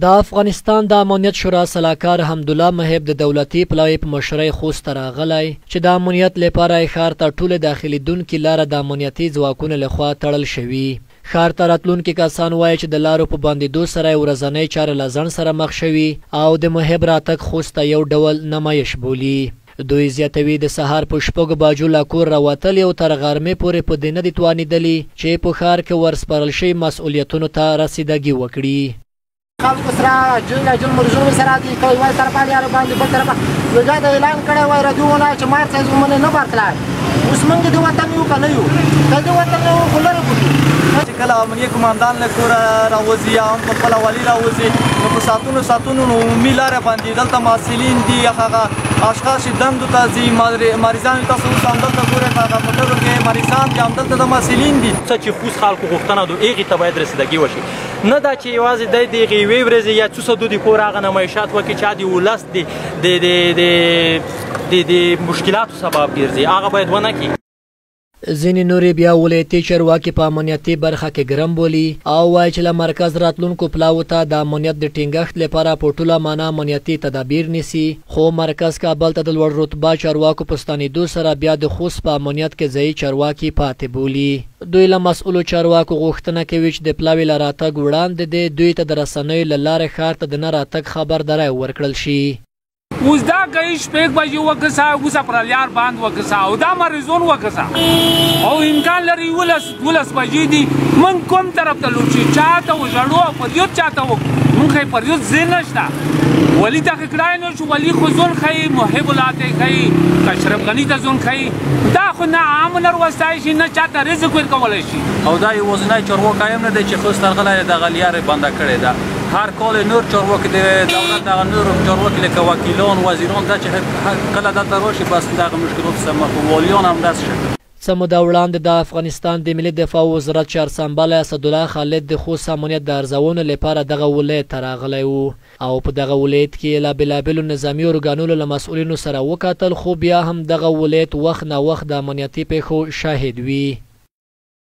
د افغانستان د امنیت شورا سلاکار حمدالله محب د دولتي پلاوي په مشرۍ خوست ته راغلی چې د امنیت لپاره یې ښار ته ټولې داخلېدونکې لاره د امنیتي ځواکونو لخوا تړل شوي. ښار ته راتلونکي کسان وایي چې د لارو په بندېدو سره یې ورځنۍ چارې له ځنډ سره مخ شوي او د محب راتګ خوست ته یو ډول نمایش بولي. دوی زیاتوي، د سهار په 6 بجو له کور راوتلي او تر غرمې پورې په دې نه دي توانېدلي چې په ښار کې ورسپارل شوي مسؤلیتونو ته رسیدګي وکړي. خلکو سره جن جن مرزونو سره دي کوي وای طرفه یارو باندې بل طرفه وګا د اعلان کړی وای رادیوونه چې مار څه زمونه نه برتلای. اوس موږ د وطن یو کنه یو د وطن یو خلره بوتو چې کله امنیه قومندان له کوره راوځي یا هم په خپله والي راوځي نو په ساعتونو ساعتونو عمومي لاره باندې دلته محصلین دي، هغه اشخاص چې دندو ته ځي، مریضان تاسو اوس همدلته ګورئ په هغه موټرو کې مریضان دي، همدلته د محصلین دي. څه چې خوست خلکو غوښتنه ده هغې ته باید رسیدګي وشي، نه دا چې یوازې دی د هغې یوې ورځې یا څو سدو د کور هغه نمایشات وکړي چې د ولس د مشکلاتو سبب ګرځي، هغه باید ونه کړي. ځینې نورې بیا ولایتي چارواکي په امنیتي برخه کې ګرم بولي او وایي چې له مرکز راتلونکو پلاوو ته د امنیت د ټینګښت لپاره په ټوله معنا امنیتي تدابیر نیسي، خو مرکز کابل ته د لوړ رتبه چارواکو په ستنېدو سره بیا د خوست په امنیت کې ځایي چارواکي پاتې بولي. دوی له مسؤلو چارواکو غوښتنه کوي چې د پلاوي له راتګ وړاندې دې دوی ته د رسنیو له لارې ښار ته د نه راتګ خبرداری ورکړل شي. اوس دا کوي 6 بجې وکسه، اوس پر لیار باند وکسه او دا مریضون وکسه او امکان لري 11 بجې دي. موږ کوم طرف ته لوټ شي، چاته وژړو او فریاد چاته وکړو؟ موږ خو فریاد ځای نشته. ولي ته کړای نه شو، ولي خو ځون ښیي، محب الله ته ښیي، اشرف غني ته ځون ښیي. دا خو نه عام نر وستای شي، نه چاته رزق ورکولی شي. او دا یوازینی چارواکی هم نه دی چې خوست راغلی دغه لیارې بنده کړې ده. هر کال نور چارواکي د دولت دغه نور چارواکي لکه وکیلان، وزیران دا چې کله دلته راشي بس دغه مشکلاتو سره مخ، والیان هم داسې شکل. څه موده وړاندې د افغانستان د ملي دفاع وزارت چارسمبالی اسدالله خالد د خوست امنیت د ارزونو لپاره دغه ولایت ته راغلی و او په دغه ولایت کې یې له بېلابېلو نظامي ارګانونو له مسؤلینو سره وکتل، خو بیا هم دغه ولایت وخت نا وخت د امنیتي پېښو شاهد وي.